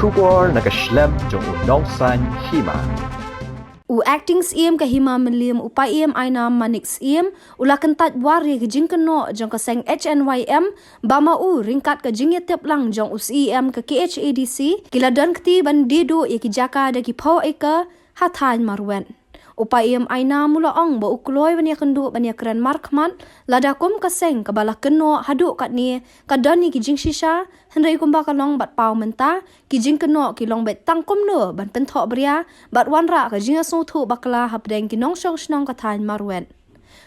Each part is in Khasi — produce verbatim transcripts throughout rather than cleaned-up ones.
Khubor na ka shlem jong u nongsaiñ hima. U Acting Syiem ka Hima Mylliem, u Paiem Ainam Manik Syiem, u la kyntait war ïa ki jingkynnoh jong ka seng H N Y M ba ma u ryngkat ka jingïatip lang jong u C E M ka K H A D C ki la don kti ban die duh ïa ki jaka da ki phew acre ha thaiñ Marwet. U Paiem Ainam u la ong ba u kloi ban ïakynduh ban ïakren markhmat lada kum ka seng kaba la kynnoh haduh katne ka don ïa ki jingshisha, hynrei kumba ka long bad paw mynta, ki jingkynnoh ki long beit tang kumno ban pynthohbria bad wanrah ka jingïasngewthuh bakla hapdeng ki nongshong shnong ka thaiñ Marwet.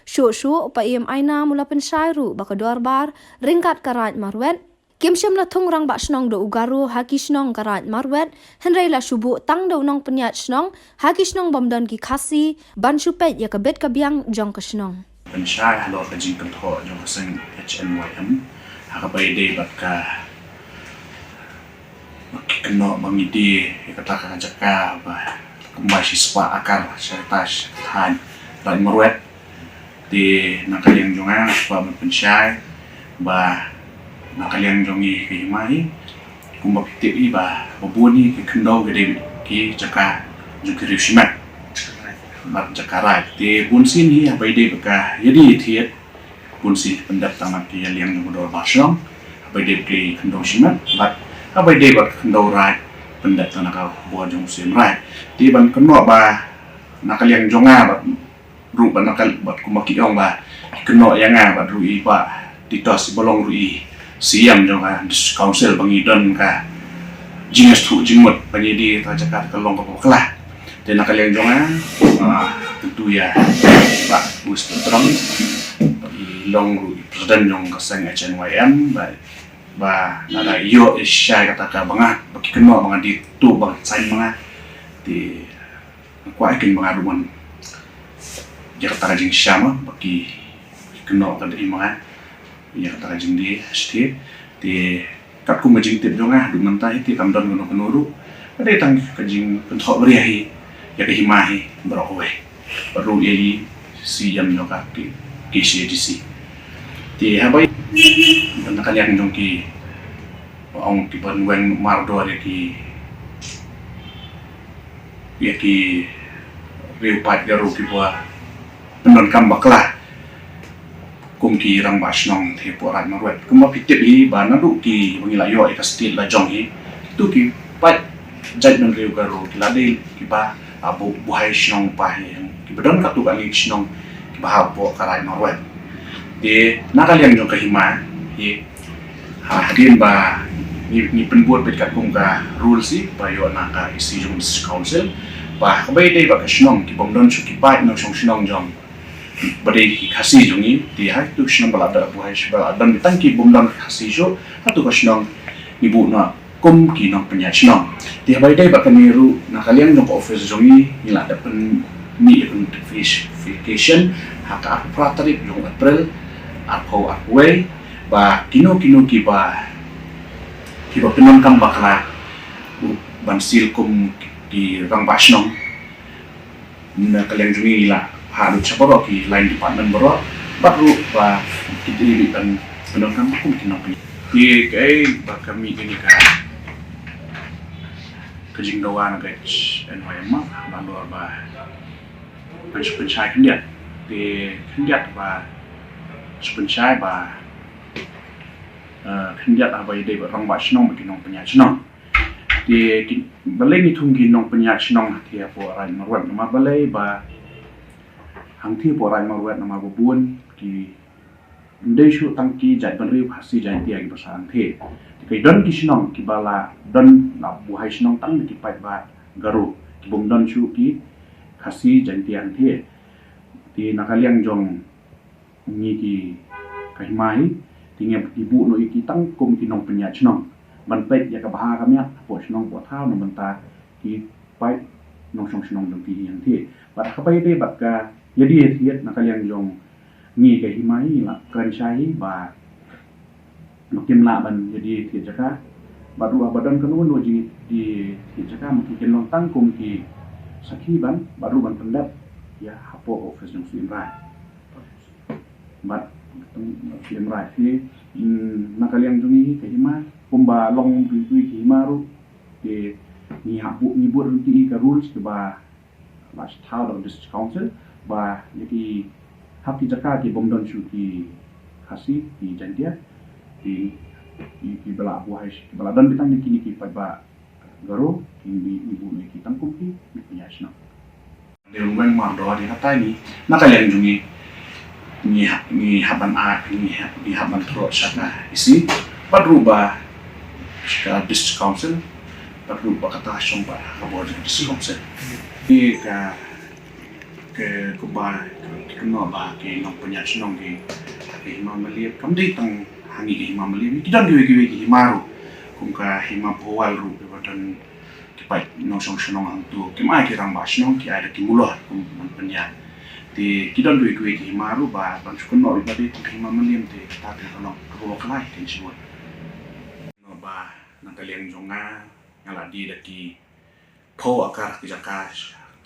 Shuh shuh u Paiem Ainam u la pynshai ruh ba ka dorbar ryngkat ka Raid Marwet kim shym la thung rangbah shnong da u Garo ha ki shnong ka Raid Marwet, hynrei la shu buh tang da u nongpynïaid shnong ha ki shnong bym don ki Khasi ban shu peit ïa ka bit ka biang jong ka shnong. Pynshai halor ka jingkynthoh jong ka seng H N Y M ha kaba ïadei bad ka, ki kynnoh ba ngi die ïa kata ka jaka ba kumba shispah acre sha kata sha ka thaiñ Raid Marwet. Te na ka liang jong nga, nga kwah ban pynshai ba na ka liang jong ngi ka hima hi, kumba phi tip hi ba ba bun hi ki khyndew ki dei ki jaka jong ki riew shimet bad jaka raid. Te bun sien hi haba ïadei bad ka ïadie thied, bun sien pyndep tang na ka liang jong ka dorbar shnong haba ïadei bad ki khyndew shimet, bad haba ïadei bad ka khyndew raid pyndep tang na ka bor jong u Syiem Raid. Te ban kynnoh ba na ka liang jong nga bad ruh bad na ka, bad kumba ki ong ba kynnoh ïa nga bad ruh i Bah Titos, i ba long ruh i Syiem jong ka District Council, ba ngi don ka jingïathuh jingmut ba ngi die ïa ka jaka, ka long kaba bakla. Te na ka liang jong nga, ah, kyntu ïa Bah Winston Trong, i long ruh i president jong ka seng H N Y M, ba, ba lada ïoh i shai kata ka ba nga, ba ki kynnoh ba nga die tuh ba nga sign ma nga. Te nga kwah ïa ki ba nga ruh ban ïa kata ka jingshisha ma ba ki kynnoh ka dei ma nga ïa kata ka jingdie ha shatei. Te katkum ka jingtip jong nga haduh mynta hi te kam don kano kano ruh, ka dei tang ka jingpynthohbria hi ïa ka hima hi baroh kawei, bad ruh ïa i Syiem jong ka K-, K H A D C. Te haba ïa na ka liang jong ki, ong ki ban weng mardor ïa ki, ïa ki riew paid Garo kiba pyndonkam bakla kum ki rangbah shnong ha pdeng Raid Marwet. Kumba phi tip hi ba naduh kiba ngi la ïoh ïa ka state la jong hi, to ki paid jaitbynriew Garo ki la dei kiba, ah, buh buhai shnong paid hi, kiba don katto katne ki shnong kiba hapoh ka Raid Marwet. Te na ka liang jong ka hima hi, ha, hadien ba ngi, ngi pynbud beit katkum ka rules hi ba ïoh na ka E C jong District Council, ba kaba ïadei bad ka shnong ki bym don shuh ki paid nongshong shnong jong, ba dei ki Khasi jong ngi, te ha kito ki shnong ba la dep buhai, ba la don tang ki bym don Khasi shuh, ha kito ka shnong ngi buh noh kum ki nongpynïaid shnong. Te haba ïadei bad kane ruh na ka liang jong ka office jong ngi, ngi la dep pynmih ïa ka notification ha ka arphew phra tarik jong April arphew arphew wei, ba kino kino kiba, kiba pyndonkam bakla ban sil kum ki rangbah shnong, na ka liang jong ngi la ha lut sha baroh ki line department baroh, bad ruh ba ki dei ban pyndonkam kum ki nongpynïaid. Te kaei ba ka mih kane ka, ka jingdawa na ka H N Y M ma, ba halor ba kan shu pynshai khyndiat. Te khyndiat ba shu pynshai ba, eh, khyndiat haba ïadei bad rangbah shnong bad ki nongpynïaid shnong. Te ki, balei ngi thung ki nongpynïaid shnong hangtei hapoh Raid Marwet, namar balei ba hangtei hapoh Raid Marwet namar ba bun ki, ym dei shuh tang ki jaitbynriew Khasi Jaintia kiba sah hangtei. Te ki don ki shnong kiba la don la buhai shnong tang da ki paidbah Garo, ki bym don shuh ki Khasi Jaintia hangtei. Te na ka liang jong ngi ki, ka hima hi, te ngi, ngi buh noh ïa ki tang kum ki nongpynïaid shnong ban peit ïa ka bha ka miat hapoh shnong hapoh thaw na bynta ki paid nongshong shnong jong ki hi hangtei. Bad haba ïadei bad ka ïadie thied, na ka liang jong ngi ka hima hi la kren shai hi ba ma kim lah ban ïadie thied jaka, bad ruh haba don kano kano jingïadie thied jaka ma ki kin long tang kum ki sakhi ban, bad ruh ban pyndep ïa hapoh office jong Syiem Raid. Bad Syiem Raid hi, mm, na ka liang jong ngi ka hima, kumba long bri bri ki hima ruh, Ngi hap buh, ngi buh ruh ki ka rules kiba la thaw da ka District Council ba ïa ki, hap ki jaka ki bym don shuh ki Khasi, ki Jaintia, ki, ki, kiba la buh hai, kiba la don beit tang ïa kine ki paidbah Garo, ki, ngi, ngi buh ïa ki tang kum ki, ngi pynïaid shnong. Dei ruweng mardor ïa kata, ngi na ka liang jong ngi, ngi hap, ngi hap ban ai, ngi hap, ngi hap ban troh sha ka E C bad ruh ba ka District Council bad ruh ba kata shong ba ka bor jong District Council. Ki ka, ka kumba ki kynnoh ba ki nongpynïaid shnong ki, ki Hima Mylliem, kam dei tang ha ngi ki Hima Mylliem, ki don kiwei kiwei ki hima ruh, kum ka Hima Bhowal ruh kiba don ki paid nongshong shnong hangto, kim ai ki rangbah shnong, ki ai da ki mulor kum ban pynïaid. Te ki don kiwei kiwei ki hima ruh ba ban shu kynnoh ïa ka dei tang ka Hima Mylliem te kata te ka long kaba bakla ïa ki shibun. Kynnoh ba na ka liang jong nga, nga la die da ki phew akar ki jaka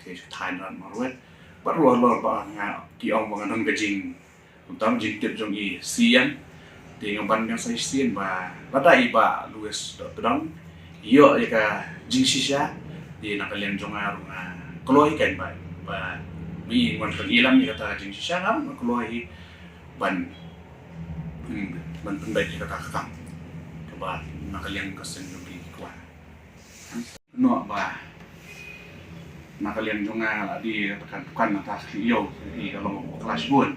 te thaiñ rat marwet. Bad ruh halor ba nga, ki ong ba nga don ka jing, kumta jingtip jong i sien. Te nga ban ïa sa sien ba lada i Bah Louis Dohtdong ïoh ïa ka jingshisha, te na ka liang jong nga ruh nga kloi kan ba, ba mi ngan pynïalam ïa kata ka jingshisha, nga ruh nga kloi ban, hmm, ban pynbeit ïa kata ka kam kaba na ka liang ka seng jong ki kwah. Kynnoh ba na ka liang jong nga la die kata ka dukan, kata ka ïew, i ka long bakla shibun.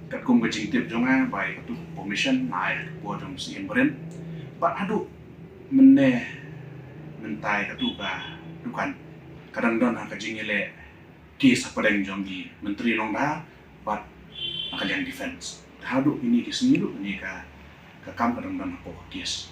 Katkum ka jingtip jong nga ba ïa katu ka permission la ai ha ka por jong C M Biren. Bad haduh mynne mynta ïa katu ka dukan ka dang don ha ka jingïaleh case hapdeng jong ki Myntri Nongdhar bad na ka liang defense. Haduh kine ki sngi ruh kane ka, ka kam ka dang don hapoh ka case.